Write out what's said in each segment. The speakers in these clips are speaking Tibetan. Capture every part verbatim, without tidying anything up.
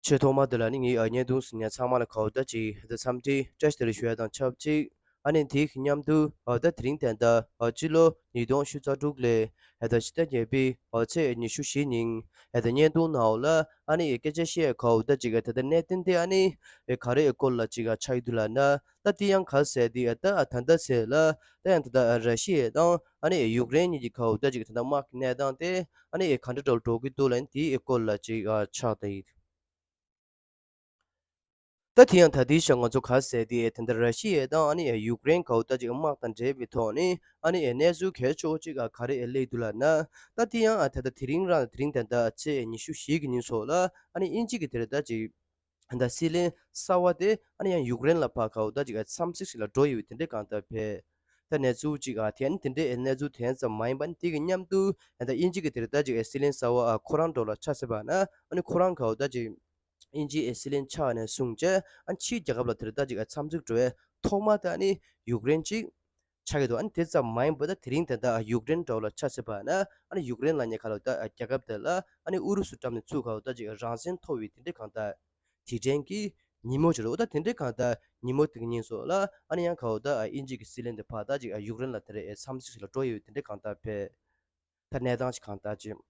ཆེས་ཐོག་མ་དེ་ལ་ནི་ངའི་ཨ་བརྙན་ཐུང་གཟིགས་མཁན་ཚང་མ་ལ་གའུ་ད་ཅིག་ཧེ་ད་འཚམས་འདྲི་བཀྲ་ཤིས་བདེ་ལེགས་ཞུ་ཡ་དང་ཆབས་ཅིག་ཨ་ནི་དེའི་མཉམ་དུ་ཨ་ད་དེ་རིང་དེ་འདྲ་ཨ་སྤྱི་ལོ་ཉིས་སྟོང་བཅུ་རྩ་དྲུག་ལོའི་ཧེ་ད་ཕྱི་ཟླ་བརྒྱད་པའི་ཨ་ཚེས་ཉི་ཤུ་བཞི་ཉིན་ཧེ་ད་བརྙན་ཐུང་ནང་ལ་ཨ་ནི་སྐད་ཆ་བཤད་གའུ་ད་ཅིག་ཨ་ད་ད་གནད་དོན་དེ་ཨ་ནི་ག་རེ་སྐོར་ལ་ཅིག་ཨ་ཆགས་ཡོད་ལབ་ན། ད་དེ་ཡང་ག་ཟེར་དེ་ཨ་ད་ཨ་ད་ད་ཟེར་ལ་ད་ཡང་ད་ད་ཨ་ར་ཤི་ཡ་དང་ཨ་ནི་ཡུཀ་རེན་གཉིས་ཀྱི་གའུ་ད་ཅིག་ད་ད་དམག་གི་གནས་སྟངས་དེ་ཨ་ནི་ག་འདྲ་འདྲ་བོ་འགྲོ་གི་འདུག་ལབ་ན་དེའི་སྐོར་ལ་ཅིག་ཨ་ཆགས་ད་ཡིན། ད་དེ་ཡང་ད་ལྟའི་ཆར་ང་ཚོ་ག་ཟེར་དེ་ད་ལྟ་ར་ཤི་ཡ་དང་ཨ་ནི་ཡུཀ་རེན་གའུ་ད་ཅིག་དམག་དང་འབྲེལ་བའི་ཐོག་ནས་ཨ་ནི་གནས་ཚུལ་གལ་ཆེ་བོ་ཅིག་ག་རེ་སླེབས་འདུག་ལབ་ན། ད་དེ་ཡང་ད་ལྟ་དེ་རིང་རང་དེ་རིང་ད་ལྟ་ཚེས་ཉི་ཤུ་བཞི་གི་ཉིན་སོགས་ལ་ཨ་ནི་དབྱིན་ཇི་གི་དེ་རེད་ད་ཅིག་ད་ལྟ་སྲིད་བློན་གསར་བ་དེ་ཨ་ནི་ཡང་ཡུཀ་རེན་ལ་ཕར་གའུ་ད་ཅིག་འཚམས་གཟིགས་ཤིག་ལ་འགྲོ་ཡོད་པའི་དེ་འདྲའི་གང་ལྟར་བས། ད་གནས་ཚུལ་ཅིག་ཨ་དེ་ཨ་ནི་དེ་འདྲའི་གནས་ཚུལ་དེ་ཙམ་མ་ཡིན་པ་ནི་དེ་གི་མཉམ་དུ་ད་ལྟ་དབྱིན་ཇི་གི་དེ་རེད་ད་ཅིག་སྲིད་བློན་གསར་བ་ཨ་ཁོ་རང་འགྲོ་ལ་ཆ་བཞག་པ་ན་ཨ་ནི་ཁོ་རང་གའུ་ད་ཅིག་དབྱིན་ཇིའི་སྲིད་བློན་ཆགས་ནས་བཟུང་བྱས་ཨ་ཕྱིའི་རྒྱལ་ཁབ་ལ་དེར་ལྟ་ཅིག་འཚམས་གཟིགས་འགྲོ་བའི་ཐོག་མ་དེ་ཨ་ནི་ཡུཀ་རེན་ཅིག་ཆགས་ཀྱི་འདུག་ཨ་ནི་དེ་ཙམ་མ་ཡིན་པར་ད་དེ་རིང་དེ་འདྲ་ཡུཀ་རེན་འགྲོ་ལ་ཆ་བཞག་པ་ན་ཨ་ནི་ཡུཀ་རེན་ལབ་མཁན་ག་ལབ་ད་རྒྱལ་ཁབ་དེ་ལ་ཨ་ནི་ཨུ་རུ་སུ་འགྲམ་ནས་ཚུར་ག་ལབ་ད་ཅིག་རང་བཙན་ཐོབ་པའི་དེ་འདྲའི་གང་ལྟར་དེ་དྲན་གྱི་ཉིན་མོ་ཅིག་རེད། འོ་ད་དེ་འདྲའི་གང་ལྟར་ཉིན་མོ་དེ་གི་ཉིན་སོགས་ལ་ཨ་ནི་ཡང་ག་ལབ་ད་དབྱིན་ཇི་གི་སྲིད་བློན་དེ་ཕར་ད་ཅིག་ཡུཀ་རེན་ལ་དེ་རེད་འཚམས་གཟིགས་ཤིག་ལ་འགྲོ་ཡོད་དེ་འདྲའི་གང་ལྟར་བས། ད་གནས་སྟངས་ཤིག་གང་ལྟར་ཅིག་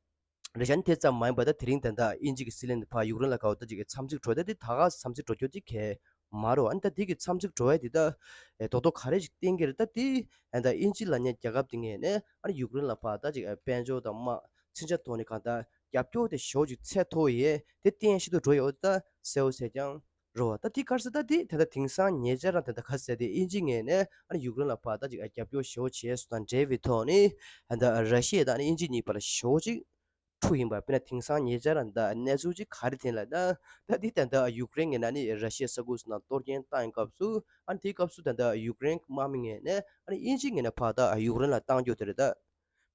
རེད་ཤག་ཨ་ནི་དེ་ཙམ་མ་ཡིན་པར་ད་དེ་རིང་དེ་འདྲ་དབྱིན་ཇི་གི་སྲིད་བློན་དེ་ཕར་ཡུཀ་རེན་ལ་ག་ལབ་ད་ཅིག་འཚམས་གཟིགས་འགྲོ་ད་དེ་ད་ག་འཚམས་གཟིགས་འགྲོ་རྒྱུ་ཅིག་གས་མ་རེད། ཨ་ནི་ད་དེ་གི་འཚམས་གཟིགས་འགྲོ་ཡ་དེ་ད་ཨེ་རྡོག་རྡོག་ག་རེ་ཞིག་བསྟན་གྱི་རེད། ད་དེ་ཨ་ནི་ད་དབྱིན་ཇི་ལབ་མཁན་རྒྱལ་ཁབ་དེ་ངོས་ནས་ཨ་ནི་ཡུཀ་རེན་ལ་ཕར་ད་ཅིག་ཨ་དཔལ་འབྱོར་དང་དམག་མཚོན་ཆ་ཐོག་ནས་གང་ལྟར་རྒྱབ་སྐྱོར་དེ་ཞེ་པོ་ཅིག་ཚད་མཐོ་བོ་ཡས་དེ་བསྟན་ཤེས་དུ་འགྲོ་ཡོད། ད་གསལ་བོ་གསལ་རྐྱང་རེད་བ། ད་དེ་ག་རེ་ཟེར་ད་དེ་ད་ལྟ་དེང་སང་ཉེ་ཆར་རང་དེ་འདྲ་ག་རེ་ཟེར་དེ་དབྱིན་ཇི་ངོས་ནས་ཨ་ནི་ཡུཀ་རེན་ལ་ཕར་ད་ཅིག་ཨ་རྒྱབ་སྐྱོར་ཞེ་པོ་བྱས་སོང་དང་འབྲེལ་བའི་ཐོག་ནས་ཨ་ད་ར་ཤི་ཡ་དང་ཨ་ནི་དབྱིན་ཇི་གཉིས་བར་ལ་ཞེ་པོ་ཅིག་འཁྲུག་ཡིན་པ། དཔེར་ན་དེང་སང་ཉེ་ཆར་རང་ད་གནས་ཚུལ་ཅིག་ག་རེ་དེ་ལབ་ན་ད་དེ་ད་ལྟ་ཡུཀ་རེན་ངོས་ནས་ཨ་ནི་ར་ཤི་ཡ་ས་ཁུལ་སོགས་ནང་གཏོར་སྐྱོན་བཏང་ཡིན་སྐབས་སུ་ཨ་ནི་དེའི་སྐབས་སུ་ད་ལྟ་ཡུཀ་རེན་དམག་མི་ངོས་ནས་ཨ་ནི་དབྱིན་ཇི་ངོས་ནས་ཕར་ད་ཡུཀ་རེན་ལ་བཏང་རྒྱུ་དེ་རེད། ད་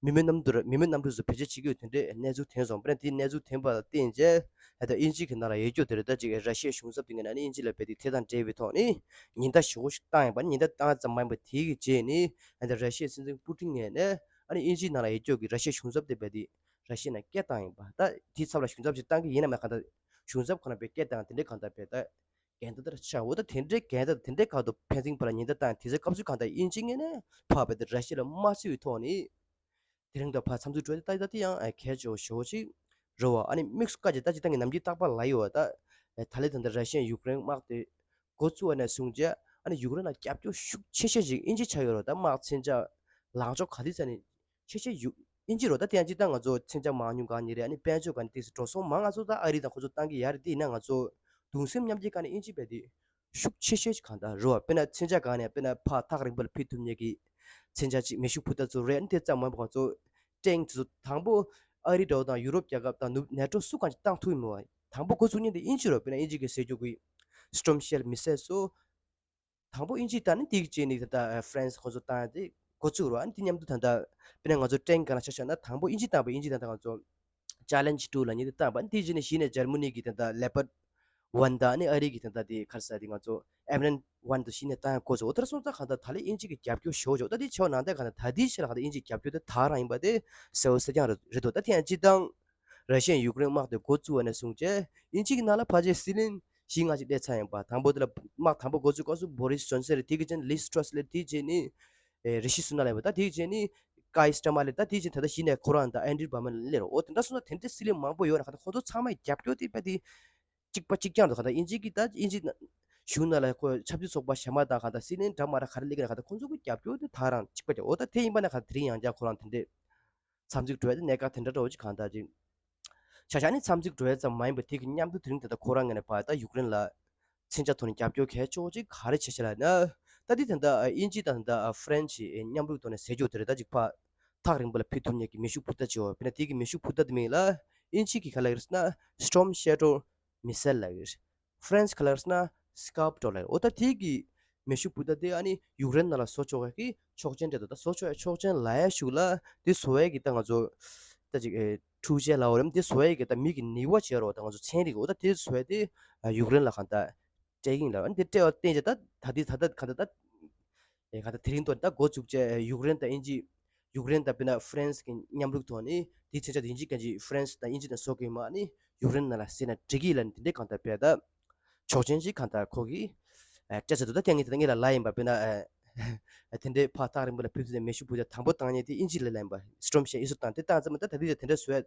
མི་མེད་གནམ་གྲུ་མི་མེད་གནམ་གྲུ་སོགས་བེད་སྤྱོད་བྱེད་ཀྱི་ཡོད་དེ་འདྲའི་གནས་ཚུལ་ཐོན་སོང་། དཔེར་ན་དེའི་གནས་ཚུལ་ཐོན་པ་ལ་བརྟེན་བྱས་ད་ལྟ་དབྱིན་ཇི་གི་ནང་ལ་ཡོད་རྒྱུ་དེ་རེད། ད་ཅིག་ར་ཤི་ཡའི་གཞུང་ཚབ་དེ་ངོས་ནས་ཨ་ནི་དབྱིན་ཇི་ལ་རྦད་དེ་དེ་དང་འབྲེལ་བའི་ཐོག་ནས་ཉེན་བརྡ་ཞེ་པོ་ཞིག་བཏང་ཡོད་པ། ཉེན་བརྡ་བཏང་ཙམ་མ་ཡིན་པར་དེའི་གི་རྗེས་ནས་ཨ་ནི་ར་ཤི་ཡའི་སྲིད་འཛིན་པུ་ཏིན་ངོས་ནས་ཨ་ནི་དབྱིན་ཇིའི་ནང་ལ་ཡོད་རྒྱུ་གི་ར་ཤི་ཡའི་གཞུང་ཚབ་དེ་རྦད་དེ་ར་ཤི་ཡའི་ནང་སྐད་བཏང་ཡིན་པ། ད་དེའི་ཚབ་ལ་གཞུང་ཚབ་ཅིག་བཏང་གི་ཡིན་ནམ་ཡང་གང་ལྟར་གཞུང་ཚབ་ཁོ་ན་རྦད་སྐད་བཏང་དེ་འདྲའི་གང་ལྟར་རྦད་ད་འགལ་ཟླ་དེ་འདྲ་ཆགས། འོ་ད་དེ་འདྲའི་འགལ་ཟླ་དེ་འདྲའི་ཁ་ཐུག་ཕན་ཚུན་བར་ལ་ཉེན་བརྡ་བཏང་དེ་ཚོའི་སྐབས་སུ་གང་ལྟར་དབྱིན་ཇི་ངོས་ནས་ཕར་རྦད་དེ་ར་ཤི་ཡ་ལ་དམག་བསུ་བའི་ཐོག་ནས། དེ་རིང་ད་ཕར་འཚམས་གཟིགས་འགྲོ་དེ་ད་ད་དེ་ཡང་ཨ་གལ་ཆེ་བ་ཞེ་པོ་ཅིག་རེད་བ། ཨ་ནི་དམིགས་སུ་བཀར་བྱས་ད་སྤྱིར་བཏང་གི་ནམ་རྒྱུན་རྟག་པར་ལབ་ཡོད་བ། ད་ད་ལན་ད་ལྟ་ར་ཤི་ཡ་ཡུཀ་རེན་དམག་དེ་འགོ་བཙུགས་པ་ནས་བཟུང་བྱས་ཨ་ནི་ཡུཀ་རེན་ལ་རྒྱབ་སྐྱོར་ཤུགས་ཆེ་ཤོས་ཅིག་དབྱིན་ཇི་ཆགས་ཡོད་རེད་བ། ད་དམག་མཚོན་ཆ་ལངས་ཕྱོགས་ག་དུས་ཙམ་ནས་ཆེ་ཤོས་ཡུ་དབྱིན་ཇི་རེད་བ། ད་དེ་ཡང་སྤྱིར་བཏང་ང་ཚོ་མཚོན་ཆ་མང་ཉུང་གང་ཡིན་རེད། ཨ་ནི་དཔལ་འབྱོར་གང་དེ་འགྲོ་སོང་མང་ང་ཚོ་ད་ཨ་རི་དང་ཁོ་ཚོ་བཏང་གི་ཡོད་རེད། དེ་ཡིན་ན་ང་ཚོ་གདུང་སེམས་མཉམ་སྐྱེད་སྒང་ནས་དབྱིན་ཇི་རྦད་དེ་ཤུགས་ཆེ་ཤོས་ཅིག་གང་ལྟར་རེད་བ། དཔེར་ན་མཚོན་ཆ་སྒང་ནས་དཔེར་ན་ཕར་ཐག་རིང་པོ་ལ་ཕུད་ཐུབ་མཁན་གྱི་མཚོན་ཆ་ཅིག་མེ་ཤུགས་འཕུར་མདའ་ཚོ་རེད། ཨ་ནི་དེ་ཙམ་མ་ཡིན་པར་ང་ཚོ་ཊེང་ཀི་དེ་ཚོ་དང་པོ་ཨ་རི་འདྲ་བོ་དང་ཡུ་རོབ་རྒྱལ་ཁབ་དང་ནུབ་ནེ་ཊོ་སུ་གང་ཅིག་བཏང་ཐུབ་ཡིན་མོད། དང་པོ་འགོ་བཙུགས་མཁན་དེ་དབྱིན་ཇི་རེད་བ། དཔེར་ན་དབྱིན་ཇི་གིས་ཟེར་རྒྱུ་གི་སི་ཊོམ་ཤེལ་མི་སེལ་ཚོ་དང་པོ་དབྱིན་ཇིས་བཏང་ནས་དེའི་རྗེས་ནས་ད་ལྟ་ཧྥ་རན་སི་ཁོ་ཚོ་བཏང་ཡ་དེ་འགོ་བཙུགས་རེད་བ། ཨ་ནི་དེ་མཉམ་དུ་ད་ལྟ་དཔེར་ན་ང་ཚོ་ཊེང་ཀི་སྒང་ལ་ཆ་བཞག་ན་དང་པོ་དབྱིན་ཇིས་བཏང་བ། དབྱིན་ཇིས་ད་ལྟ་ང་ཚོ་ཅ་ལེན་ཇི་ཊུ་ལབ་མཁན་དེ་བཏང་བ། ཨ་ནི་དེའི་རྗེས་ནས་གཞི་ནས་འཇར་མ་ནི་གི་ད་ལྟ་ལེ་པར་ཌི་ཝན་དང་ཨ་ནི་ཨ་རི་གི་ད་ལྟ་དེ་ག་རེ་ཟེར་དེ་ང་ཚོ་ཨེམ་རན་ཝན་དུ་གཞི་ནས་བཏང་ཡ་འགོ་བཙུགས། འོ་དེ་འདྲ་སོང་ཙང་གང་ལྟར་ད་ལན་དབྱིན་ཇི་གི་རྒྱབ་སྐྱོར་ཞེ་པོ་ཅིག་འོ་ད་དེ་ཆེ་བ་ནང་བསྟན་གང་ལྟར་ད་ལྟའི་ཆར་ལ་གང་ལྟར་དབྱིན་ཇིའི་རྒྱབ་སྐྱོར་དེ་དག་རང་ཡིན་པ་དེ་གསལ་པོ་གསལ་རྐྱང་རེད་འདུག་ད་དེ་ཡང་སྤྱིར་བཏང་ར་ཤི་ཡས་ཡུཀ་རེན་དམག་དེ་འགོ་བཙུགས་པ་ནས་བཟུང་བྱས་དབྱིན་ཇི་གི་ནང་ལ་ཕལ་ཆེར་སྲིད་བློན་བཞི་ལྔ་ཅིག་སླེབས་ཚར་ཡིན་པ། དང་པོ་དེ་ལ་དམག་དང་པོ་འགོ་བཙུགས་སྐབས་སུ་བོ་རིས་ཇོན་སན་རེད། དེ་གི་རྗེས་ལི་སི་ཊྲས་རེད། དེའི་རྗེས་ནས་ཨེ་རི་ཤི་སུ་ནག་སླེབས་པ། ད་དེའི་རྗེས་ནས་ཀའི་སི་ཊ་མར་སླེབས། ད་དེའི་རྗེས་ད་ལྟ་གཞི་ནས་ཁོ་རང་དང་ཨན་ཌྲུ་བྷར་མན་སླེབས་རེད། འོ་དེ་འདྲ་སོང་ཙང་དེ་འདྲའི་སྲིད་བློན་མང་པོ་ཡོད་ན་གང་ལྟར་ཁོང་ཚོ་ཚང་མའི་རྒྱབ་སྐྱོར་དེ་རྦད་དེ་གཅིག་པ་གཅིག་རྐྱང་རེད། གང་ལྟར་དབྱིན་ཇི་གི་ད་དབྱིན་ཇི་གཞུང་ནང་ལ་ཁོ་ཆབ་སྲིད་ཚོགས་པ་གཞན་པ་དང་གང་ལྟར་སྲིད་བློན་འདྲ་མི་འདྲ་ག་རེ་སླེབས་ཀྱི་ན་གང་ལྟར་ཁོང་ཚོ་གི་རྒྱབ་སྐྱོར་དེ་དག་རང་གཅིག་པ་རེད། འོ་ད་དེ་ཡིན་པ་ན་གང་ལྟར་དེ་རིང་ཡང་བསྐྱར་ཁོ་རང་དེ་འདྲའི་འཚམས་གཟིགས་འགྲོ་ཡ་དེ་གནད་འགག་དེ་འདྲ་འདྲ་བོ་ཅིག་གང་ལྟར་ཅིག་ཆ་བཞག་ནི་འཚམས་གཟིགས་འགྲོ་ཡ་ཙམ་མ་ཡིན་པར་དེ་གི་མཉམ་དུ་དེ་རིང་དེ་ལྟར་ཁོ་རང་ངོས་ནས་ཕར་ད་ཡུཀ་རེན་ལ་མཚོན་ཆ་ཐོག་ནས་རྒྱབ་སྐྱོར་གལ་ཆེ་བོ་ཅིག་ག་རེ་བྱས་ཤག་ལབ་ན། ད་དེ་ད་ལྟ་དབྱིན་ཇི་དང་ད་ཧྥ་རན་སི་མཉམ་རུབ་ཐོག་ནས་ཟེར་རྒྱུ་དེ་རེད། ད་ཅིག་ཕར་ཐག་རིང་པོ་ལ་ཕུད་ཐུབ་མཁན་གྱི་མེ་ཤུགས་འཕུར་མདའ་ཅིག་ཡོད། དཔེར་ན་དེ་གི་མེ་ཤུགས་འཕུར་མདའ་དེ་མིང་ལ་དབྱིན་ཇི་གི་ག་ལབ་ཀྱི་རེད་ཟེར་ན་སི་ཊོརམ་ཤེ་ཌོ་མི་སེལ་ལབ་ཀྱི་རེད། ཧྥ་རན་སི་ག་ལབ་ཀྱི་རེད་ཟེར་ན་སི་ཀལ་པ་ཌོ་ལབ་ཀྱི་རེད། འོ་ད་དེ་གི་མེ་ཤུགས་འཕུར་མདའ་དེ་ཨ་ནི་ཡུཀ་རེན་ནང་ལ་བཟོ་ཆོག་ཡ་གི་ཆོག་མཆན་སྤྲད་འདུག་ད་བཟོ་ཆོག་ཡ་ཆོག་མཆན་ལབ་ཡ་གཞུག་ལ་དེ་བཟོ་ཡ་གི་ད་ང་ཚོ་ད་ཅིག་ཨེ་འཕྲུལ་ཆས་ལབ་དགོས་རེད། དེ་བཟོ་ཡ་གི་ད་མི་གི་ནུས་པ་བྱས་རོགས་ད་ང་ཚོ་ཚན་རིག་འོ་ད་དེ་བཟོ་ཡ་དེ་ཡུཀ་རེན་ལ་གང་ལྟར་སྤྲད་ཀྱི་ཡིན་ལབ། ཨ་ནི་དེ་སྤྲད་པ་བརྟེན་བྱས་ད་ད་དེ་ད་ལྟ་གང་ལྟར་ད་ཨེ་གང་ལྟར་དེ་རིང་ཐོག་ད་འགོ་བཙུགས་བྱས་ཡུཀ་རེན་དང་དབྱིན་ཇི་ ཡུཀ་རེན་དང་དཔེར་ན་ཧྥ་རན་སི་གི་མཉམ་རུབ་ཐོག་ནས་དེའི་མཚོན་ཆ་དེ་ཡིན་གཅིག་མིན་གཅིག་ཧྥ་རན་སི་དང་དབྱིན་ཇི་དང་སོགས་ཀྱིས་མ་ནི་ཡུཀ་རེན་ནང་ལ་བསྲེས་ན་འགྲིག་གི་ལབ་ནས་དེ་འདྲའི་གང་ལྟར་བས་ད། ཆོག་མཆན་ཅིག་གང་ལྟར་ཁོ་གིས་ཨ་སྤྲད་ཚར་འདུག་ད་དེ་ངས་དེ་ངས་ལ་ལབ་ཡིན་པ་དཔེར་ན་ཨ་དེ་འདྲའི་ཕར་ཐག་རིང་པོ་ལ་ཕེབས་དུས་མེ་ཤུགས་འཕུར་མདའ་དང་པོ་བཏང་མཁན་དེ་དབྱིན་ཇི་ལ་ལབ་ཡིན་པ། སི་ཊོམ་ཞེས་ཨི་སུ་བཏང་དེ་བཏང་ཙམ་ད་ད་དུས་དེ་འདྲ་བཟོས་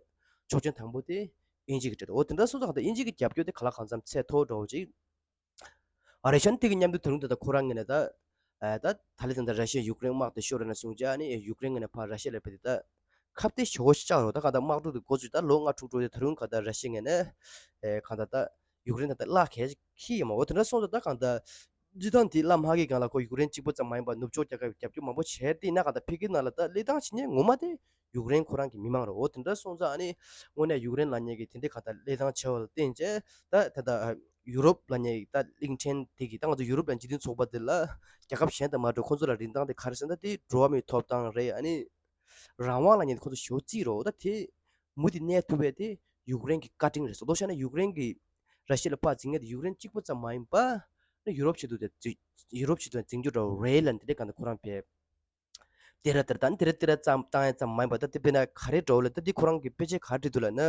ཆོག་མཆན་དང་པོ་དེ་དབྱིན་ཇི་གིས་སྤྲད་འདུག་འོ་དེ་འདྲ་སོང་ཙང་ད་དབྱིན་ཇི་གི་རྒྱབ་སྐྱོར་དེ་ག་ལ་གང་འཚམ་ཚད་མཐོ་འགྲོ་བ་ཅིག་ཨ་རེ་ཤན་དེ་གི་མཉམ་དུ་ད་རུང་ད་ལྟ་ཁོ་རང་ངོས་ནས་ད་ཨ་ད་ད་ལི་ད་ལྟ་ར་ཤི་ཡ་ཡུཀ་རེན་དམག་དེ་ཤོར་ར་ན་སོང་ཅི་ཨ་ནི་ཡུཀ་རེན་ངོས་ནས་ཕར་ར་ཤི་ཡ་ལ་ཕེབས་ཏེ་ད་ཁ་གཏད་ཞེ་པོ་ཞིག་བཅག་རོགས། ད་གང་ལྟར་དམག་འཁྲུག་དེ་འགོ་བཙུགས་ད་ལོ་ལྔ་དྲུག་འགྲོ་དེ་ད་རུང་གང་ལྟར་ར་ཤི་ཡ་ངོས་ནས་ཨེ་གང་ལྟར་ད་ཡུཀ་རེན་ད་ལྟ་བརླག་གལ་ཁི་ཡོད་མ། འོ་དེ་འདྲ་སོང་ཙང་ད་གང་ལྟར་སྤྱིར་བཏང་དེ་བླ་མ་གི་སྒང་ལ་ཁོ་ཡུཀ་རེན་གཅིག་པོ་ཙམ་མ་ཡིན་པར་ནུབ་ཕྱོགས་རྒྱལ་ཁབ་རྒྱབ་སྐྱོར་མང་པོ་བྱས་ཏེ་ཡིན་ན་གང་ལྟར་ཕ་གི་ནང་ལ་ད་གླེང་སྟངས་བྱེད་མཁན་ངོ་མ་དེ་ཡུཀ་རེན་ཁོ་རང་གི་མི་མང་རེད། འོ་དེ་འདྲ་སོང་ཙང་ཨ་ནི་དངོས་གནས་ཡུཀ་རེན་ལབ་མཁན་གྱི་དེ་འདྲའི་གང་ལྟར་གླེང་སྟངས་བྱས་པ་ལ་བརྟེན་བྱས་ད་ད་ལྟ་ཡུ་རོབ་ལབ་མཁན་གྱི་ད་གླིང་ཕྲན་དེ་གི་ད་ང་ཚོ་ཡུ་རོབ་ལ་འཇིག་རྟེན་ཚོགས་པ་དེ་ལ་རྒྱལ་ཁབ་གཞན་དང་མ་འདྲ་ཁོང་ཚོ་ལ་རིན་ཐང་དེ་ག་རེ་ཟེར་ན་དེ་འགྲོ་བ་མིའི་ཐོབ་ཐང་རེད། ཨ་ནི་རང་དབང་ལབ་མཁན་དེ་ཁོང་ཚོ་ཞེ་པོ་བརྩི་རོགས། ད་དེ་མུ་མཐུད་གནས་ཐུབ་པ་དེ་ཡུཀ་རེན་གྱི་བཀའ་དྲིན་རེད་ཟེར། མདོར་བཤད་ན་ཡུཀ་རེན་གྱི་ར་ཤི་ཡ་ལ་ཕར་འཛིང་མཁན་དེ་ཡུཀ་རེན་གཅིག་པོ་ཙམ་མ་ཡིན་པ་ཡུ་རོབ་ཆེད་དུ་དེ་ཡུ་རོབ་ཆེད་དུ་འཛིང་རྒྱུ་འདྲ་བོ་རེད་ལབ་ནས་དེ་འདྲའི་གང་ལྟར་ཁོ་རང་བས། དེ་ར་དེར་ད་ནི་དེ་ར་དེ་ར་ཙམ་བཏང་ཡ་ཙམ་མ་ཡིན་པ་ད་དེ་དཔེར་ན་ག་རེ་འགྲོ་ལ་ད་དེ་ཁོ་རང་གི་དཔེ་ཆ་ག་རེ་བྲིས་འདུག་ལབ་ན།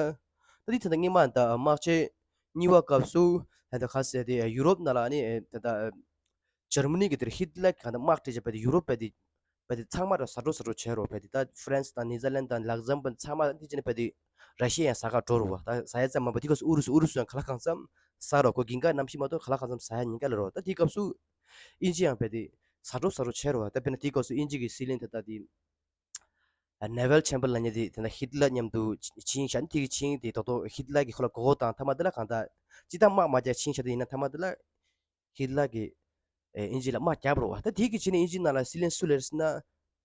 ད་དེ་ད་ལྟ་སྔོན་མ་ད་དམག་ཆེན་གཉིས་པ་སྐབས་སུ་ད་ལྟ་ག་ཟེར་དེ་ཡུ་རོབ་ནང་ལ་ནི་ད་ལྟ་འཇར་མ་ནི་གི་དེར་ཧི་ཏི་ལར་གི་གང་ལྟར་དམག་སྤྲད་བྱས་པ་དེ་ཡུ་རོབ་པ་དེ་པ་དེ་ཚང་མ་ར་ཟ་འགྲོ་ཟ་འགྲོ་བྱས་རོགས། པ་དེ་ད་ཧྥ་རན་སི་དང་ནེ་ཛར་ལན་དང་ལག་ཛམ་པ་ཚང་མ་དེ་བྱས་ནས་པ་དེ་ར་ཤི་ཡ་ཡང་ཟ་ག་འགྲོ་རོགས། ད་ཟ་ཡ་ཙམ་མ་པ་དེ་སྐབས་སུ་ཨུ་རུ་སུ་ཨུ་རུ་སུ་ཡང་ག་ལ་གང་འཚམ་ཟ་རོགས། ཁོ་དགུན་ཁ་གནམ་གཤིས་མ་གཏོགས་ག་ལ་གང་འཚམ་ཟ་ཡ་ཉེན་ཁ་ལ་རོགས། ད་དེ་སྐབས་སུ་དབྱིན་ཇི་ཡང་རྦད་དེ་ཟ་འགྲོ་ཟ་འགྲོ་བྱས་རོགས། ད་དཔེར་ན་དེའི་སྐབས་སུ་དབྱིན་ཇི་གི་སྲིད་བློན་དེ་ད་དེ་ནེ་ཝལ་ཆེམ་བར་ལབ་མཁན་དེ་དེ་ན་ཧི་ཏི་ལར་མཉམ་དུ་ཕྱིན་ཤག་དེ་གི་ཕྱིན་དེ་ཏོག་ཏོག་ཧི་ཏི་ལར་གི་ཁོ་ལ་མགོ་སྐོར་བཏང་། མཐའ་མ་དེ་ལ་གང་ལྟར་ཅི་ལྟར་དམག་མ་རྒྱག་ཕྱིན་ཤག་དེ་ཡིན་ན་མཐའ་མ་དེ་ལ་ཧི་ཏི་ལར་གི་ཨེ་དབྱིན་ཇི་ལ་དམག་རྒྱབ་རོགས། ད་དེ་གི་ཕྱིན་ནས་དབྱིན་ཇི་ནང་ལ་སྲིད་བློན་སུ་སླེབས་ཟེར་ན་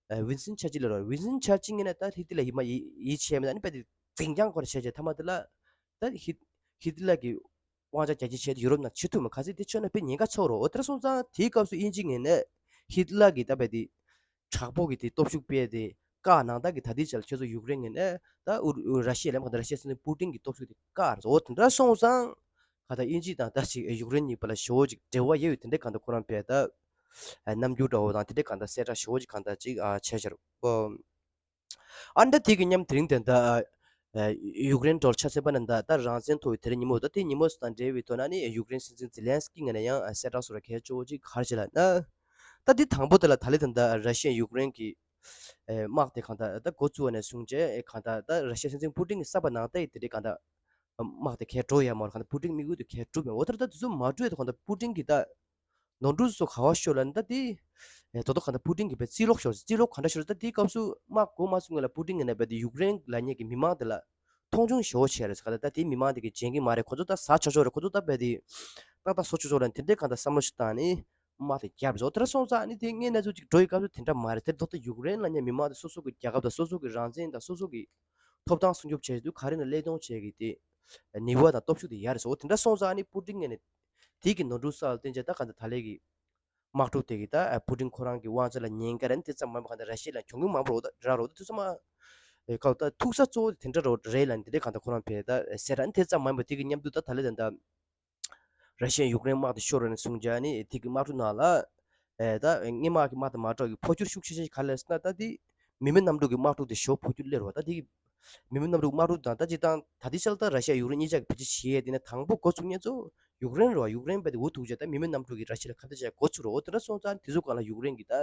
ཨེ་ཝིན་སི་ཊོན་ཆར་ཅིལ་ལབ་རོགས། ཝིན་སི་ཊོན་ཆར་ཅིལ་ངོས་ནས་ད་ཧི་ཏི་ལར་ཡིད་མ་ཡིད་ཡིད་ཆེས་མེད། ད་ནི་དཔེ་དེ་འཛིང་རྐྱང་སྐོར་བྱས་བྱས་མཐའ་མ་དེ་ལ་ད་ཧི་ཧི་ཏི་ལར་གི་དབང་ཆ་རྒྱ་སྐྱེད་བྱས་ཏེ་ཡུ་རོབ་ནང་བྱེད་ཐུབ་མ། ག་ཚད་དེ་ཆོད་ན་དཔེ་ཉེན་ཁ་ཚ་པོ་རེད། འོ་དེར་སོང་ཙང་དེའི་སྐབས་སུ་དབྱིན་ཇི་ངོས་ནས་ཧི་ཏི་ལར་གྱི་ད་བས་དེ་དྲག་པོ་གི་དེ་སྟོབས་ཤུགས་སྤེལ་ཏེ་བཀག་གནང་། ད་གི་ད་ལྟའི་ཆར་ཁྱོད་ཚོ་ཡུཀ་རེན་ངོས་ནས་ད་ཨུ་ར་ཤི་ཡ་ལ་མ་གཏོགས་ར་ཤི་ཡ་སྲིད་འཛིན་པུ་ཏིན་གྱི་སྟོབས་ཤུགས་དེ་བཀག་རེད། འོ་དེ་འདྲ་སོང་ཙང་ག་ད་དབྱིན་ཇི་དང་ད་ཅིག་ཡུཀ་རེན་གཉིས་བར་ལ་ཞེ་པོ་ཅིག་འབྲེལ་བ་ཡོད་པའི་དེ་འདྲའི་གང་ལྟར་ཁོ་རང་བས་ད་རྣམ་འགྱུར་འདྲ་བོ་དང་དེ་འདྲའི་གང་ལྟར་གསལ་བསྒྲགས་ཞེ་པོ་ཅིག་གང་ལྟར་ཅིག་བྱས་ཤར། ཨ་ནི་ད་དེ་གི་མཉམ་དེ་རིང་དེ་ད་ཡུཀ་རེན་འགྲོ་ཆ་ཚད་པ་ནི་ད་ད་རང་བཙན་ཐོབ་པའི་དེ་རིང་ཉིན་མོ། ད་དེ་ཉིན་མོ་དང་འབྲེལ་བའི་ཐོག་ན་ནི་ཡུཀ་རེན་སྲིད་འཛིན་ཛེ་ལན་སི་ཀི་ངོས་ནས་ཡང་གསལ་བསྒྲགས་སོགས་ལ་གལ་ཆེ་བོ་ཅིག་ག་རེ་བྱས་ལབ་ན། ད་དེ་དང་པོ་དེ་ལ་ད་ལི་ད་ད་ར་ཤི་ཡ་ཡུཀ་རེན་གྱི་དམག་དེ་གང་ལྟར་ད་འགོ་བཙུགས་པ་ནས་བཟུང་བྱས་གང་ལྟར་ད་ར་ཤི་ཡ་སྲིད་འཛིན་པུ་ཏིན་གྱི་ས་པ་ནང་ད་ཡི་དེ་འདྲའི་གང་ལྟར་དམག་དེ་གས་འགྲོ་ཡ་མ་རེད། གང་ལྟར་པུ་ཏིན་དམིགས་ཡུལ་དེ་གས་གྲུབ་མེད། འོ་ད་ད་དེ་ཚོ་མ་གྲུབ་ཡ་དེ་གང་ལྟར་པུ་ཏིན་གྱི་ད་ནོར་འཁྲུལ་སོགས་ག་བ་ཤོར་ལབ་ན་ད་དེ་ད་དོ་གང་ལྟར་པུ་ཏིན་གྱི་བས་རྩིས་ལོག་ཤོར། རྩིས་ལོག་ག་འདྲ་ཤོར་ད་དེའི་སྐབས་སུ་དམག་འགོ་མ་ཚུགས་སྔོན་ལ་པུ་ཏིན་གྱི་ནས་བས་དེ་ཡུཀ་རེན་ལབ་མཁན་གྱི་མི་མང་དེ་ལ་མཐོང་ཆུང་ཞེ་པོ་བྱས་རེད་ཟེར། ག་ད་ད་དེའི་མི་མང་དེ་གི་བྱེད་ཀྱི་མ་རེད། ཁོ་ཚོ་ད་ཟ་ཆོག་ཆོག་རེད། ཁོ་ཚོ་ད་བས་དེ་ཏག་ཏག་བཟོ་ཆོག་ཆོག་རེད། དེ་འདྲའི་གང་ལྟར་བསམ་བློ་ཞིག་བཏང་ནས་དམག་དེ་བརྒྱབ་རེད། འོ་དེ་འདྲ་སོང་ཙང་ནི་དེ་སྔོན་ན་ཚོ་ཅིག་འགྲོ་ཡི་སྐབས་སུ་དེ་འདྲ་མ་རེད། དེ་ཐོག་ཏུ་ཡུཀ་རེན་ལབ་མཁན་མི་མང་དེ་སོ་སོ་གི་རྒྱལ་ཁབ་དང་སོ་སོ་གི་རང་བཙན་དང་སོ་སོ་གི་ཐོབ་ཐང་སྲུང་སྐྱོབ་བྱེད་དུས་ག་རེ་ན་བློས་གཏོང་བྱེད་ཀྱི་དེ་ནུས་པ་དང་སྟོབས་ཤུགས་དེ་ཡོད་རེད་ཟེར། འོ་དེ་འདྲ་སོང་ཙང་ནི་པུ་ཏིན་ངོས་ནས་དེ་གི་ནོར་འཁྲུལ་ས་ལ་བརྟེན་བྱས་ད་གང་ལྟར་ད་ལས་ཀྱི་དམག་འཁྲུག་དེ་གི་ད་པུ་ཏིན་ཁོ་རང་གི་དབང་ཆ་ལ་ཉེན་ཁ་རེད། དེ་ཙམ་མ་ཡིན་པ་གང་ལྟར་ར་ཤི་ཡ་ལ་གྱོང་གུན་མང་པོ་རོགས་རག་རོགས་ད་དུས་ཚོད་མ་ཨེ་ཁ་ད་ཐུག་ས་གཙོ་བོ་དེ་འདྲ་རོགས་རེད་ལ་དེ་འདྲའི་གང་ལྟར་ཁོ་རང་བས་ད་ཟེར་ར། དེ་ཙམ་མ་ཡིན་པ་དེ་གི་མཉམ་དུ་ད་ད་ལས་ད་ད་ར་ཤི་ཡ་ཡུཀ་རེན་དམག་དེ་ཤོར་བ་ནས་བཟུང་བྱས་ནི་དེ་གི་དམག་འཁྲུག་ནང་ལ་ཨེ་ད་སྔོན་མ་གི་དམག་དང་མ་འདྲ་བའི་འཕོ་འགྱུར་ཤུགས་ཆེ་ཆེ་ག་ལས་ཟེར་ན་ད་དེ་མི་མེད་གནམ་གྲུ་གི་དམག་འཁྲུག་དེ་ཞེ་པོ་འཕོ་འགྱུར་སླེབས་རེད་བ། ད་དེ་གི་མི་མེད་གནམ་གྲུ་དམག་འཁྲུག་དང་ད་ཅི་དང་ད་ལྟའི་ཆར་ད་ར་ཤི་ཡ་ཡུཀ་རེན་གཉིས་ཆ་གི་བེད་སྤྱོད་བྱེད་ཡས་དེ་ནས་དང་པོ་འགོ་ཚུགས་མཁན་ཚོ་ཡུཀ་རེན་རེད་བ། ཡུཀ་རེན་བས་དེ་འུ་ཐུག་བྱས་ད་མི་མེད་གནམ་གྲུ་གིས་ར་ཤི་ཡ་ལ་ཁ་གཏད་བྱས་འགོ་ཚུགས་རེད། འོ་དེ་འདྲ་སོང་ཙང་དེ་ཚོ་སྒང་ལ་ཡུཀ་རེན་གྱི་ད་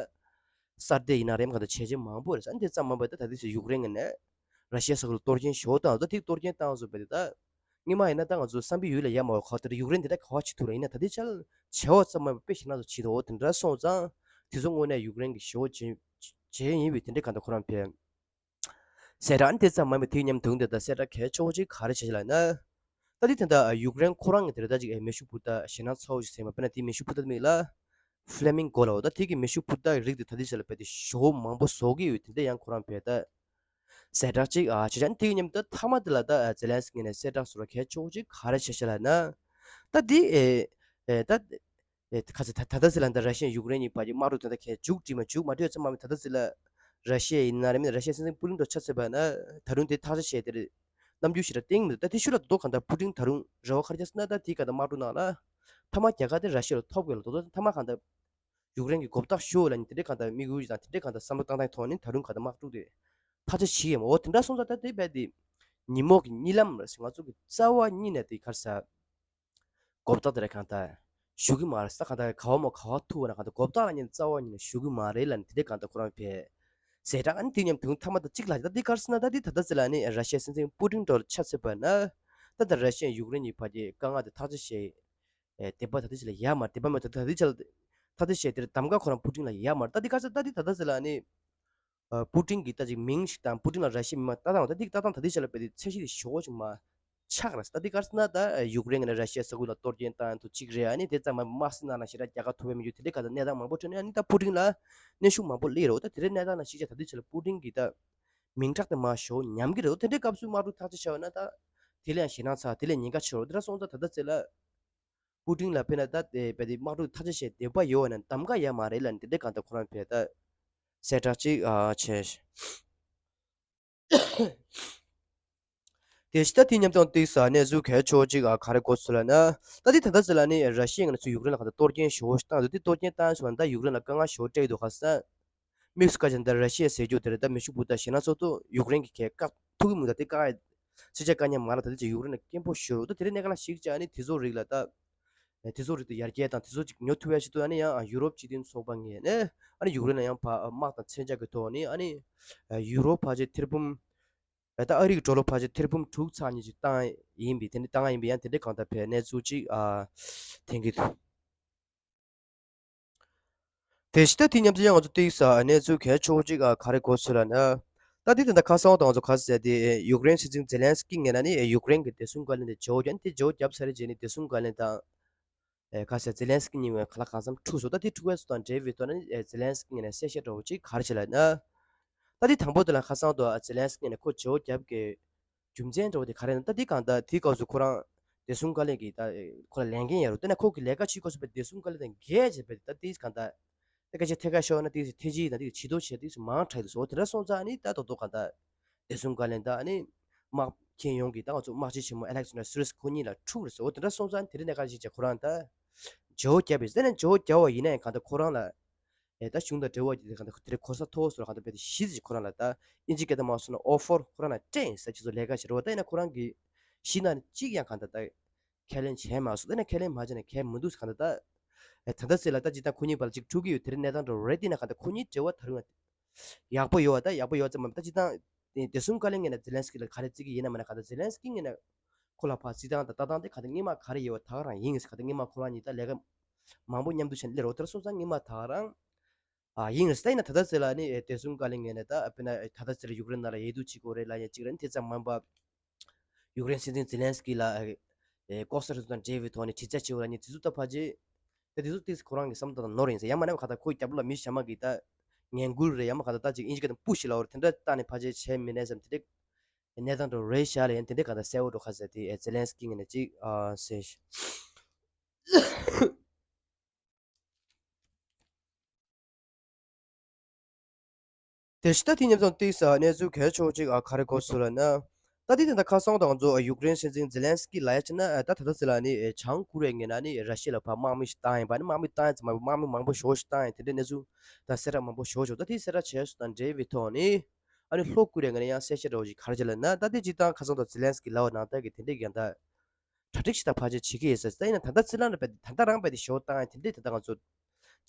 སར་དེ་ཡིན་ན་རེམ་གང་ད་བྱས་རྗེས་མང་པོ་རེད་ཟེར། དེ་ཙམ་མ་ཡིན་པ་ད་ད་ལྟའི་ཆར་ཡུཀ་རེན་གྱི་ནས་ར་ཤི་ཡ་ས་ཁུལ་གཏོར་སྐྱོན་ཞེ་པོ་བཏང་ད་དེ་གཏོར་སྐྱོན་བཏང་སོང་བས་དེ་ད་སྔོན་མ་ཡིན་ན་ད་ང་ཚོ་བསམ་པའི་ཡུལ་ལ་ཡ་མ་བ་ཁ་དེར་ཡུཀ་རེན་དེ་འདྲ་ག་བ་བྱེད་ཐུབ་ར། ཡིན་ན་ད་ལྟའི་ཆར་བྱས་པ་ཙམ་མ་ཡིན་པ་དཔེ་ཞེ་དྲག་ཏུ་བྱེད་འོ་དེ་འདྲ་སོང་ཙང་དེ་ཚོ་དངོས་གནས་ཡུཀ་རེན་གྱི་ཞེ་པོ་བྱས་བྱས་ཡིན་པས་དེ་འདྲའི་གང་ད་ཁོ་རང་བས། ཟེར་ར། ཨ་ནི་དེ་ཙམ་མ་ཡིན་པ་དེའི་མཉམ་དུ་དེ་ད་གསལ་བསྒྲགས་གལ་ཆེ་བོ་ཅིག་ག་རེ་བྱས་ལབ་ན། ད་དེ་ད་ལྟ་ཡུཀ་རེན་ཁོ་རང་གི་དེ་རེད་ད་ཅིག་མེ་ཤུགས་འཕུར་མདའ་ཞེད་སྣང་ཚ་བོ་ཞིག་ཟེར་བ་དཔེར་ན་དེའི་མེ་ཤུགས་འཕུར་མདའ་མིང་ལ་ཧྥི་ལེ་མིང་གོ་ལབ་འོ། ད་དེ་གི་མེ་ཤུགས་འཕུར་མདའ་གི་རིགས་དེ་ད་ལྟའི་ཆར་ལ་རྦད་དེ་ཞེ་པོ་མང་པོ་བཟོ་གི་ཡོད། དེ་འདྲ་ཡང་ཁོ་རང་བས་ད་གསལ་བསྒྲགས་ཅིག་ཨ་བྱས་ཙང་དེ་གི་མཉམ་དུ་ད་མཐའ་མ་དེ་ལ་ད་ཛེ་ལན་སི་ཀི་ངོས་ནས་གསལ་བསྒྲགས་བཟོ་ར་གལ་ཆེ་བོ་ཅིག་ག་རེ་བྱས་ཤག་ལབ་ན། ད་དེ་ཨེ་ཨེ་ད། ཨེ་ཁ་ཚ་ད་ད་ལྟ་ཟེར་ལ་འདི་ར་ཤི་ཡ་ཡུཀ་རེན་གཉིས་བར་གྱི་དམག་འཁྲུག་དེ་འདྲ་གས་མཇུག་སྒྲིལ་མ་མཇུག་མ་སྒྲིལ་ཙམ་མ་མི་ད་ལྟ་ཟེར་ལ་ར་ཤི་ཡ་ཡིན་ན་རེ་མིན་ར་ཤི་ཡ་སྲིད་འཛིན་པུ་ཏིན་དང་ཆ་མཚོན་པ་ན་ད་རུང་དེ་ཐག་ཆོད་བྱས་དེ་རེད། རྣམ་འགྱུར་ཞེ་དྲག་བསྟན་མི་འདུག་ད་དེ་ཤུལ་ལ་ད་དོ་གང་ལྟར་པུ་ཏིན་ད་རུང་རེ་བ་ག་རེ་བྱས་ཟེར་ན་ད་དེའི་ག་ད་དམག་འཁྲུག་ནང་ལ་མཐའ་མ་རྒྱལ་ཁ་དེ་ར་ཤི་ཡ་ལ་ཐོབ་དགོས་ལ་དོ་དོ་མཐའ་མ་གང་ལྟར་ ཡུཀ་རེན་གྱི་མགོ་བཏགས་ཞུ་ལ་ནི་དེ་འདྲའི་གང་ལྟར་དམིགས་ཡུལ་དང་དེ་འདྲའི་གང་ལྟར་བསམ་བློ་བཏང་སྟངས་ཐོག་ནས་ད་རུང་གང་ལྟར་དམག་འཁྲུག་དེ་ཐག་གཅོད་བྱེད་ཀྱི་ཡོད་མ་འོ་དེ་འདྲ་སོང་ཙང་ད་དེ་རྦད་དེ་ཉིན་མོ་གི་གཉིད་ལམ་རེད་ཟེར་ང་ཚོ་གི་རྩ་བ་ཉིད་ནས་དེ་ག་རེ་ཟེར། མགོ་བཏགས་དེ་ར་གང་ལྟར་ཞུ་གི་མ་རེད་ས། གང་ལྟར་ག་བ་མོ་ག་བ་ཐུག་བ་ན་གང་ལྟར་མགོ་བཏགས་ལ་ཉིན་རྩ་བ་ཉིད་ནས་ཞུ་གི་མ་རེད་ལ་ནི་དེ་འདྲའི་གང་ལྟར་ཁོ་རང་བས་ཟེར་གྲངས་ཨ་ནི་དེ་མཉམ་དུ་མཐའ་མ་ད་གཅིག་ལ་ད་དེ་ག་རེ་ཟེར་ན་ད་དེ་ད་ལྟ་ཟེར་ལ་ནི་ར་ཤི་ཡ་སྲིད་འཛིན་པུ་ཏིན་འགྲོ་ལ་ཆ་མཚོན་པ་ན་ད་ད་ར་ཤི་ཡ་ཡུཀ་རེན་གྱི་བར་གྱི་དཀའ་ངལ་དེ་ཐག་གཅོད་བྱེད། ཨེ་དེ་པ་ད་ལྟ་ཆ་ལ་ཡ་མ་དེ་པ་མ་ད་ད་ལྟ་ཆ་ལ་ད་ལྟ་བཤད་དེར་གདམ་ག་ཁོ་རང་པུ་ཏིན་ལ་ཡ་མ་ད་དེ་ག་ས་ད་དེ་ད་ལྟ་ཟེར་ལ་ནི་ཨ་པུ་ཏིན་གྱི་ད་ཅིག་མིང་ཞིག་དང་པུ་ཏིན་ལ་ར་ཤི་མི་མ་ལྟ་སྟངས་ད་དེ་ལྟ་སྟངས་ད་ལྟ་ཆ་ལ་བས་དེ་ཚད་གཞི་དེ་ཞོག་ཅིག་མ་ཆག་ར་ས། ད་དེ་ག་ས་ན་ད་ཡུཀ་རེན་གྱི་ན་ར་ཤི་ཡ་ས་ཁུལ་ལ་གཏོར་སྐྱོན་བཏང་ཐུབ་ཅིག་རེད། ཨ་ནི་དེ་ཙམ་མ་དམག་སྲིད་ནང་ལ་ཞེ་དྲག་རྒྱལ་ཁ་ཐོབ་པའི་མི་རྒྱུ་དེ་འདྲའི་ག་ད་གནས་སྟངས་མང་པོ་འཕྲོད་ནས་ཨ་ནི་ད་པུ་ཏིན་ལ་གནོན་ཤུགས་མང་པོ་སླེབས་རོགས། ད་དེ་འདྲའི་གནས་སྟངས་ལ་གཞིགས་ཆ་ད་ལྟ་ཆ་ལ་པུ་ཏིན་གྱི་ད་མིང་གྲགས་དེ་མ་ཞོག་ཉམས་ཀྱི་རེད། དེ་འདྲའི་སྐབས་སུ་དམག་འཁྲུག་ཐག་གཅོད་བྱ་བ་ན་ད་དེ་ལས་ཡང་ཞེད་སྣང་ཚ་དེ་ལས་ཉེན་ཁ་ཆེ་རོགས། དེ་འདྲ་སོང་ཙང་ད་ལྟ་ཚེ་ལ་པུ་ཏིན་ལ་ཕེབས་ན་ད་དེ་བས་དེ་དམག་འཁྲུག་ཐག་གཅོད་བྱེད་འདོད་པ་ཡོད་ན་གདམ་ག་ཡ་མ་རེད་ལ་ནི་དེ་འདྲའི་གང་ལྟར་ཁོ་རང་བས་ད་གསལ་བསྒྲགས་ཅིག་ཨ་བྱས། དེ་ཕྱི་ད་དེ་མཉམ་དུ་ཏིག་ས་གནས་ཚུལ་གལ་ཆེ་ཅིག་ཨ་ག་རེ་གོ་ཚུལ་ལ་ན། ད་དེ་ད་ལྟ་ཟེར་ལ་ནི་ར་ཤི་ཡ་ང་ཚོ་ཡུཀ་རེན་ལ་གང་ལྟར་གཏོར་སྐྱོན་ཞེ་པོ་ཞིག་བཏང་འདུག་དེ་གཏོར་སྐྱོན་བཏང་སོང་ན་ད་ཡུཀ་རེན་ལ་དཀའ་ངལ་ཞེ་པོ་སྤྲད་ཀྱི་འདུག་ག་ས། དམིགས་སུ་བཀར་བྱས་ན་ད་ར་ཤི་ཡ་ཟེར་རྒྱུ་དེ་རེད། ད་མེ་ཤུགས་འབུད་སྟངས་ཞེད་སྣང་ཚོགས་ཐུབ་ཡུཀ་རེན་གྱི་གལ་བཀག་ཐུག་གི་མི་འདུག་དེ་བཀག་ཡ་སྤྱི་ཆ་དཀའ་ཉེན་མ་ལ་ད་དེ་ཅིག་ཡུཀ་རེན་ལ་སྐྱེན་པོ་ཤོར་འདུག་དེ་རིང་གནས་སྐབས་ལ་ཞིག་ཅིག་ཨ་ནི་དེ་ཚོ་རིགས་ལ་ད་དེ་ཚོ་རིགས་དེ་ཡར་རྒྱས་དང་དེ་ཚོ་ཅིག་ཉོ་ཐུབ་ཡ་ཞིག་འདུག་ཨ་ནི་ཡང་ཡུ་རོབ་སྤྱི་མཐུན་ཚོགས་པ་ངོས་ནས་ཨ་ནི་ཡུཀ་རེན་ལ་ཡང་ཕར་དམག་དང་མཚོན་ཆ་གི་ཐོག་ནས་ཨ་ནི་ཡུ་རོ་ཕལ་ཆེར་ཐེར་འབུམ་ད་ཨ་རི་གི་ཌོ་ལར་ཕལ་ཆེར་ཐེར་འབུམ་དྲུག་ཚེག་གཉིས་ཅིག་བཏང་ཡིན་པས་དེ་འདྲ་བཏང་ཡིན་པས་ཡང་དེ་འདྲའི་གང་ལྟར་བས་གནས་ཚུལ་ཅིག་ཨ་ཐོན་གྱི་འདུག་དེ་ཕྱི་ད་དེ་མཉམ་དུ་ཡང་ང་ཚོ་ཏིག་ས་གནས་ཚུལ་གལ་ཆེ་བོ་གཅིག་ཨ་ག་རེ་གོ་ཚུལ་ལ་ན། ད་དེ་ད་ལྟ་ཁ་སང་དང་ང་ཚོ་ག་ཟེར་དེ་ཡུཀ་རེན་སྲིད་འཛིན་ཛེ་ལན་སི་ཀི་ངོས་ནས་ནི་ཡུཀ་རེན་གྱི་བདེ་སྲུང་བཀའ་བློན་དེ་བརྗེ་པོ་བརྒྱབ་ནས་དེ་བརྗེ་པོ་བརྒྱབ་ཚར་རྗེས་ནི་བདེ་སྲུང་བཀའ་བློན་དང་ཨེ་ག་ཟེར་ཛེ་ལན་སི་ཀི་གཉིས་བོད་ཁ་ལག་གང་འཚམ་འཁྲུག་སོང་། ད་དེ་འཁྲུག་པའི་སོ་དང་འབྲེལ་བའི་ཐོག་ནས་ཨེ་ཛེ་ལན་སི་ཀི་ངོས་ནས་གསལ་བཤད་འདྲ་བོ་གཅིག་ག་རེ་བྱས་ལ་ན། ད་དེ་དང་པོ་དེ་ལ་ཁ་སང་དུ་ཛེ་ལན་སི་ཀི་ངོས་ནས་ཁོ་བརྗེ་པོ་བརྒྱབ་ཀྱི་རྒྱུ་མཚན་འདྲ་བོ་དེ་ག་རེ་ན། ད་དེ་གང་ལྟར་དེའི་སྐབས་སུ་ཁོ་རང་བདེ་སྲུང་བཀའ་བློན་གྱི་ད་ཁོ་ལ་ལས་འགན་ཡོད་རེད། དེ་ན་ཁོ་གི་ལས་ཀ་བྱེད་དགོས་སོང་བས་བདེ་སྲུང་བཀའ་བློན་དང་འགལ་བྱས་པས་ད་དེ་གང་ལྟར་ད་སྐད་ཆ་ཐད་ཀར་ཤོར་ན་དེ་ཐེ་ཇི་དང་དེ་བྱི་དོ་བྱས་དེ་མང་དྲགས་འདུག་སོ་དེ་འདྲ་སོང་ཙང་ནི་ད་དོ་དོ་གང་ལྟར་བདེ་སྲུང་བཀའ་བློན་དང་ནི་དམག་ཁྱེད་ཡོངས་ཀྱིས་ད་ང་ཚོ་དམག་སྤྱི་ཆེན་མོ་ཨེ་ལེག་ཟན་ཌར་སི་རི་སི་ཁོ་གཉིས་ལ་འཁྲུག་རེད་སོ། དེ་འདྲ་སོང་ཙང་དེ་རིང་གནས་སྐབས་ཤིག་བྱས་ཁོ་རང་ད་བརྗེ་པོ་བརྒྱབ་པས་དེ་ནས་བརྗེ་པོ་བརྒྱབ་པ་ཡིན་ན་ཡང་གང་ལྟར་ཁོ་རང་ལ་ཨེ་ད་གཞུང་དང་འབྲེལ་བ་ཡོད་དེ་གང་ལྟར་དེ་རིང་གོ་ས་མཐོ་བོ་སོར་གང་ལྟར་བས་དེ་གཞི་ཅིག་ཁོ་རང་ལ་ད་ཨིན་ཇི་སྐད་དུ་མ་སོང་ན་ཨོ་ཕར་ཁོ་རང་ལ་སྤྲད་ཡིན་ས་ཁྱེད་ཚོ་ལས་ཀ་བྱེད་རོགས། ད་ཡིན་ན་ཁོ་རང་གི་གཞི་ནང་ནས་གཅིག་ཡང་གང་ལྟར་ད་ཁས་ལེན་བྱས་མ་སོང་། ད་ཡིན་ན་ཁས་ལེན་མ་བྱས་ན་ཁས་མི་འདུག་ས་གང་ལྟར་ད་ཨེ་ད་ལྟ་ཚེ་ལ་ད་ཅི་ད་ཁོ་གཉིས་བར་ལ་ཅིག་འཁྲུག་གི་ཡོད་དེ་རིང་གནས་སྟངས་འདྲ་བོ་རེད། དེ་ན་གང་ལྟར་ཁོ་གཉིས་འབྲེལ་བ་ད་རུང་ཡག་པོ་ཡོད་བ། ད་ཡག་པོ་ཡོད་ཙམ་མ་ད་ཅི་ད་དེ་བདེ་སྲུང་བཀའ་བློན་ངོས་ནས་ཛེ་ལན་སི་ཀི་ལ་ག་རེ་བརྩི་གི་ཡིན་ན་མ་ན་གང་ལྟར་ཛེ་ལན་སི་ཀི་ངོས་ནས་ཁོ་ལ་ཕར་བརྩི་སྟངས་དང་ལྟ་སྟངས་དེ་གང་ལྟར་སྔོན་མ་ག་རེ་ཡོད་བ་ད་ག་རང་ཡིན་ངེས་ཟེར། གང་ལྟར་སྔོན་མ་ཁོ་རང་གཉིས་ད་ལས་ཀ་མང་པོ་མཉམ་དུ་བྱས་ནས་སླེབས་རོགས། དེ་འདྲ་སོང་ཙང་སྔོན་མ་ད་ག་རང་ཨ་ཡིན་ངེས་ཟེར། ད་ཡིན་ན་ད་ལྟ་ཚེ་ལ་ནི་བདེ་སྲུང་བཀའ་བློན་ངོས་ནས་ད་དཔེར་ན་ད་ལྟ་ཚེ་ལ་ཡུཀ་རེན་ནང་ལ་འོས་བསྡུ་བྱེད་དགོས་རེད་ལབ་ཡ་གཅིག་རེད། དེ་ཙམ་མིན་པ་ཡུཀ་རེན་སྲིད་འཛིན་ཛེ་ལན་སི་ཀི་ལ་ལྐོག་ཟ་རུལ་སུངས་དང་འབྲེལ་བའི་ཐོག་ནས་དྲི་རྩད་བྱེད་དགོས་ལབ་ནི་དེ་ཚོ་ད་ཕལ་ཆེར་ད་དེ་ཚོ་ཏིག་ཁོ་རང་གི་བསམ་བློ་དང་ནོར་ཡིན་ཟེར། ཡང་མིན་ན་གང་ལྟར་ཁོའི་རྒྱབ་ལོགས་ལ་མི་གཞན་མ་གིས་ད་ངན་སྐུལ་རེད། ཡང་མིན་གང་ལྟར་ད་ཅིག་ཨིན་ཇི་སྐད་དུ་པུ་ཤི་ལབ་པ་རེད། དེ་འདྲ་བཏང་ནས་ཕལ་ཆེར་བྱས་མིན་ནས་བསམ། དེ་འདྲའི་གནས་སྟངས་འདྲ་རེད་ཤག་ལ་ཡང་དེ་འདྲའི་གང་ལྟར་གསལ་བོ་འགྲོ་ཁ་ཟེར་དེ་ཛེ་ལན་སི་ཀི་ངོས་ནས་ཅིག་ཨ་ཟེར། དེ་ཕྱི་ད་དེ་མཉམ་དུ་ཏིག་ས་གནས་ཚུལ་གལ་ཆེ་བོ་གཅིག་ཨ་ག་རེ་གོ་ཚུལ་ལ་ན། ད་དེ་དེ་འདྲ་ཁ་སང་དང་ང་ཚོ་ཡུཀ་རེན་སྲིད་འཛིན་ཛེ་ལན་སི་ཀི་ལབ་ཡ་བྱས་ན་ད་ད་ལྟ་ཚེ་ལ་ནི་བྱང་ཀོ་རི་ཡ་ངོས་ནས་ནི་ར་ཤི་ཡ་ལ་ཕར་དམག་མི་ཞིག་བཏང་ཡིན་པ་ནི་དམག་མི་བཏང་ཡ་ཙམ་མ་དམག་མི་མང་པོ་ཞེ་པོ་ཞིག་བཏང་ཡིན་དེ་འདྲའི་གནས་ཚུལ་དང་གསལ་བསྒྲགས་མང་པོ་ཞེ་པོ་ཞིག་ད་དེ་གསལ་བསྒྲགས་བྱས་སོང་དང་འབྲེལ་བའི་ཐོག་ནས་ཨ་ནི་ལྷོ་ཀོ་རི་ཡ་ངོས་ནས་གསལ་བཤད་འདྲ་བོ་ཞིག་ག་རེ་བྱས་ལབ་ན། ད་དེ་སྤྱིར་བཏང་ཁ་སང་དང་ཛེ་ལན་སི་ཀི་ལབ་པ་ནང་ལྟར་གྱི་དེ་འདྲའི་ཡང་ད་གྲ་སྒྲིག་ཞིག་ད་ཕལ་ཆེར་བྱེད་ཀྱི་ཡོད་ཟེར། ད་ཡིན་ན་ད་ལྟ་ཚེ་ལ་ནི་ད་ལྟ་རང་རྦད་དེ་ཞོ་བཏང་ཡ་དེ་འདྲའི་ད་ལྟ་ང་ཚོ་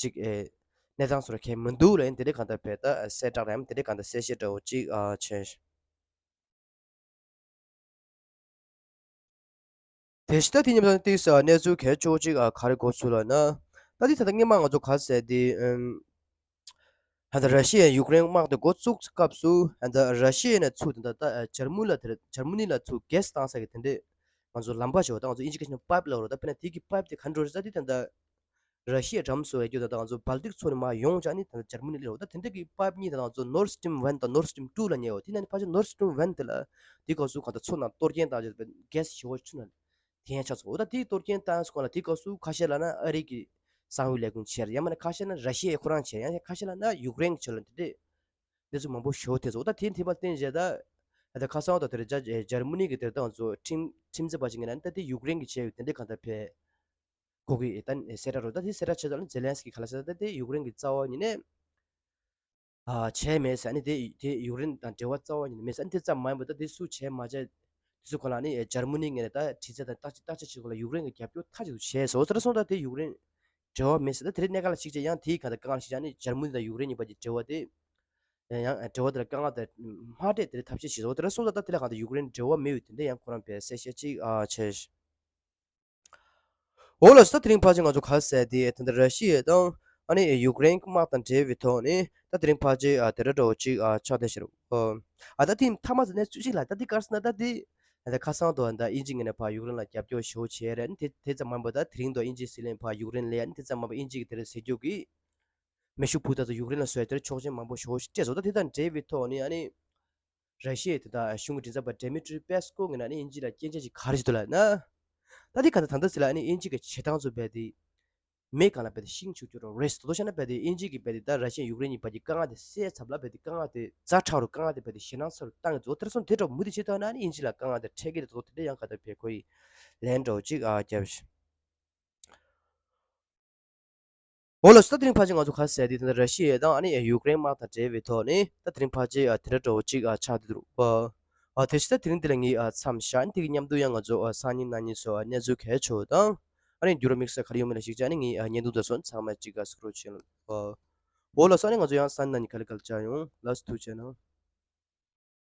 ཅིག་ཨེ་གནས་སྟངས་སོར་ཁས་མི་འདུག་ལ་ཡིན་དེ་འདྲའི་གང་ལྟར་བས་ད་གསལ་བསྒྲགས་རེད། དེ་འདྲའི་གང་ལྟར་གསལ་བཤད་འདྲ་བོ་ཅིག་ཨ་བྱས། དེ་ཕྱི་ད་དེ་མཉམ་དུ་ཏིག་ས་གནས་ཚུལ་གལ་ཆེ་བོ་ཅིག་ཨ་ག་རེ་གོ་ཚུལ་ལ་ན། ད་དེ་ད་ལྟ་སྔོན་མ་ང་ཚོ་ག་ཟེར་དེ་ཨམ། ད་ལྟ་ར་ཤི་ཡས་ཡུཀ་རེན་དམག་དེ་འགོ་བཙུགས་སྐབས་སུ་ད་ལྟ་ར་ཤི་ཡ་ནས་ཚུར་ད་ལྟ་ད་ཇར་མུ་ལ་དེར་ཇར་མུ་ནི་ལ་ཚུར་གྷེ་སི་བཏང་ས་གི་དེ་འདྲའི་ང་ཚོ་ལམ་པ་ཞིག་ཡོད། ད་ང་ཚོ་ཨིན་ཇི་སྐད་ནང་པའིབ་ལབ་རེད། ད་དཔེར་ན་དེ་གི་པའིབ་དེ་ག་འདྲ་རེད་ཟེར་ད་དེ་ད་ལྟ་ར་ཤི་ཡ་འགྲམ་སོ་ཡ་རྒྱུ་ད་ལྟ་ང་ཚོ་སྦལ་ཏིག་མཚོ་ནས་མར་ཡོང་བྱས་ནི་ད་ལྟ་ཇར་མུ་ནི་སླེབས་རེད། ད་དེ་འདྲ་གི་པའིབ་གཉིས་ད་ལྟ་ང་ཚོ་ནོར་སི་ཊིམ་ཝན་དང་ནོར་སི་ཊིམ་ཊུ་ལབ་མཁན་ཡོད། དེ་ནང་ནས་ཕལ་ཆེར་ནོར་སི་ཊིམ་ཝན་དེ་ལ་དེའི་སྐབས་སུ་གང་ལྟར་མཚོ་ནང་གཏོར་སྐྱོན་བཏང་བྱས་གྷེ་སི་ཞེ་པོ་ཆུ་ནང་ཐོན་ཆགས་སོང་། འོ་ད་དེའི་གཏོར་སྐྱོན་བཏང་སོང་ལ་དེའི་སྐབས་སུ་ཁ་ཤས་ལབ་ན་ཨ་རི་གི་གསང་བའི་ལས་ཁུངས་བྱས་རེད། ཡང་མིན་ན་ཁ་ཤས་ན་ར་ཤི་ཡའི་ཁོ་རང་བྱས། ཡང་ཁ་ཤས་ལབ་ན་ཡུཀ་རེན་གྱི་ཕྱོགས་ལ་དེ་འདྲས་གནས་ཚུལ་མང་པོ་ཞེ་པོ་ཐོན་སོང་། འོ་ད་དེ་ཐེ་བ་བསྟན་བྱས་ད་ད་ཁ་སང་ད་དེར་ཇར་ཇར་མ་ནི་གི་དེར་ད་ང་ཚོ་ཁྲིམས་ཁྲིམས་རྩོད་པ་ཞིག་ངེས་ན་ད་དེ་ཡུཀ་རེན་གྱི་བྱས་ཡོད་དེ་འདྲས་གང་ལྟར་བས། གོ་གི་ད་གསལ་བསྒྲགས་རོ། ད་དེ་གསལ་བསྒྲགས་བྱས་ཙང་ནི་ཛེ་ལན་སི་ཀི་ག་ལ་ཟེར་ད་དེ་ཡུཀ་རེན་གི་རྩ་བ་ཉིད་ནས་ཨ་བྱས་མེད་ཟེར། ཨ་ནི་དེ་དེ་ཡུཀ་རེན་དང་འབྲེལ་བ་རྩ་བ་ཉིད་ནས་མེད་ཟེར། ཨ་ནི་དེ་ཙམ་མ་ཡིན་པ་ད་དེ་སུ་བྱས་མ་བྱས་དེ་ཚོ་ག་ལ་ནི་འཇར་མ་ནི་ངོས་ནས་ད་དྲི་རྩད་དང་བརྟག་དཔྱད་བརྟག་དཔྱད་བྱེད་སྐོར་ལ་ཡུཀ་རེན་གི་རྒྱབ་སྐྱོར་མཐའ་གཅིག་ཏུ་བྱས་སོང་། དེ་འདྲ་སོང་ཙང་ད་དེ་ཡུཀ་རེན་འབྲེལ་བ་མེད་ཟེར། ད་དེ་རིང་གནད་འགག་ལ་གཅིག་བྱས་ཡང་དེའི་གང་ལྟར་དཀའ་ངལ་ཞིག་ཡང་ནི་འཇར་མ་ནི་དང་ཡུཀ་རེན་གཉིས་བར་གྱི་འབྲེལ་བ་དེ་ཡང་ཡང་འབྲེལ་བ་དེ་ལ་དཀའ་ངལ་དང་མ་འདྲེས་དེ་ལ་ཐབས་ཤེས་བྱེད་སོང་། དེ་འདྲ་སོང་ཙང་ད་དེ་ལ་གང་ལྟར་ཡུཀ་རེན་འབྲེལ་བ་མེད་པའི་དོན་དེ་ཡང་ཁོ་རང་བས་གསལ་བཤད་ཅིག་ཨ་བྱས། འོ་ལགས་སོ། ད་དེ་རིང་ཕལ་ཆེར་ང་ཚོ་ག་རེ་ཟེར་དེ་ད་ལྟ་ར་ཤི་ཡ་དང་ཨ་ནི་ཡུཀ་རེན་དམག་དང་འབྲེལ་བའི་ཐོག་ནས་ད་དེ་རིང་ཕལ་ཆེར་ཨ་དེ་འདྲ་འདྲ་བོ་ཅིག་ཨ་ཆགས་བསྡད་ཤག་རེད། ཨ་ད་དེ་མཐའ་མ་ཟེར་ནས་ཚུལ་ཞིག་ལ་ད་དེ་ག་རེ་ཟེར་ན་ད་དེ་ད་ཁ་སང་དུ་ད་དབྱིན་ཇི་ངོས་ནས་ཕར་ཡུཀ་རེན་ལ་རྒྱབ་སྐྱོར་ཞེ་པོ་བྱས་རེད། ཨ་ནི་དེ་དེ་ཙམ་མ་ཡིན་པར་ད་དེ་རིང་དུ་དབྱིན་ཇིའི་སྲིད་བློན་ཕར་ཡུཀ་རེན་སླེབས། ཨ་ནི་དེ་ཙམ་མ་ཡིན་པར་དབྱིན་ཇི་གི་དེ་རིང་ཟེར་རྒྱུ་གི་མེ་ཤུགས་འཕུར་མདའ་ཚོ་ཡུཀ་རེན་ལ་བཟོས་དེར་ཆོག་མཆན་མང་པོ་ཞེ་པོ་ཞིག་སྤྲད་སོང་། ད་དེ་དང་འབྲེལ་བའི་ཐོག་ནས་ཨ་ནི་ར་ཤི་ཡའི་དེ་དག་གཞུང་གི་མགྲིན་ཚབ་པ་ཌེ་མི་ཏྲི་པེ་སི་ཀོ་ངོས་ནས་ཨ་ནི་དབྱིན་ཇི་ལ་སྐྱོན་བརྗོད་ཅིག་ག་རེ་ཞིག་འདུག་ལབ་ན། ད་དེ་ག་ད་ད་ལྟ་ཟེར་ལ་ཨ་ནི་དབྱིན་ཇི་གི་བྱེད་སྟངས་ཚོ་རྦད་དེ་མེ་གང་ལ་རྦད་དེ་ཤིང་བྱུག་རྒྱུ་རོ་རེད། དོ་དོ་བྱས་ན་རྦད་དེ་དབྱིན་ཇི་གི་རྦད་དེ་ད་ར་ཤི་ཡ་ཡུཀ་རེན་གཉིས་བར་གྱི་དཀའ་ངལ་དེ་སེལ་ཚར་ལ་རྦད་དེ་དཀའ་ངལ་དེ་ཛ་དྲག་རུ་དཀའ་ངལ་དེ་རྦད་དེ་ཞེད་སྣང་ཚ་རུ་བཏང་གི་འདུག་དེར་སོང་དེ་འདྲ་མུ་མཐུད་བྱེད་ཐུབ་ན་ཨ་ནི་དབྱིན་ཇི་ལ་དཀའ་ངལ་དེ་འཕྲད་ཀྱི་རེད། དོ་དོ་དེ་འདྲ་ཡང་ག་ད་བས་ཁོ་ཡི་ལན་འདྲ་བོ་ཅིག་ཨ་རྒྱབ་ཤིག་འོ་ལགས་སོ། ད་དེ་རིང་ཕལ་ཆེར་ང་ཚོ་ག་རེ་ཟེར་དེ་ད་ལྟ་ར་ཤི་ཡ་དང་ཨ་ནི་ཡུཀ་རེན་དམག་དང་འབྲེལ་བའི་ཐོག་ནས་ད་དེ་རིང་ཕལ་ཆེར་ཨ་དེ་འདྲ་འདྲ་བོ་ཅིག་ཨ་ཆགས་བསྡད་འདུག་ཨ་དེ་བཞིན་ད་དེ་རིང་འདི་ལ་ངས་ཨ་མཚམས་བཞག་དེ་གི་མཉམ་དུ་ཡང་ང་ཚོ་ཨ་སང་ཉིན་གནངས་ཉིན་སོགས་ཨ་གནས་ཚུལ་གལ་ཆེ་བ་དང་ཨ་ནི་འགྱུར་བ་དམིགས་བསལ་ག་རེ་ཡོང་མིན་ལ་གཞིགས་བྱས་ཨ་ནི་ངས་ཨ་བརྙན་ཐུང་དེ་ཚོ་ཚང་མ་ཅིག་ཨ་སི་ཀྲོལ་བྱས་ལ། ཨ་འོ་ལགས་སོ། ཨ་ནི་ང་ཚོ་ཡང་སང་ཉིན་གནངས་ཉིན་ག་ལེ་ག་ལེ་མཇལ་ཡོང་། ལགས་སོ། ཐུགས་རྗེ་གནང་།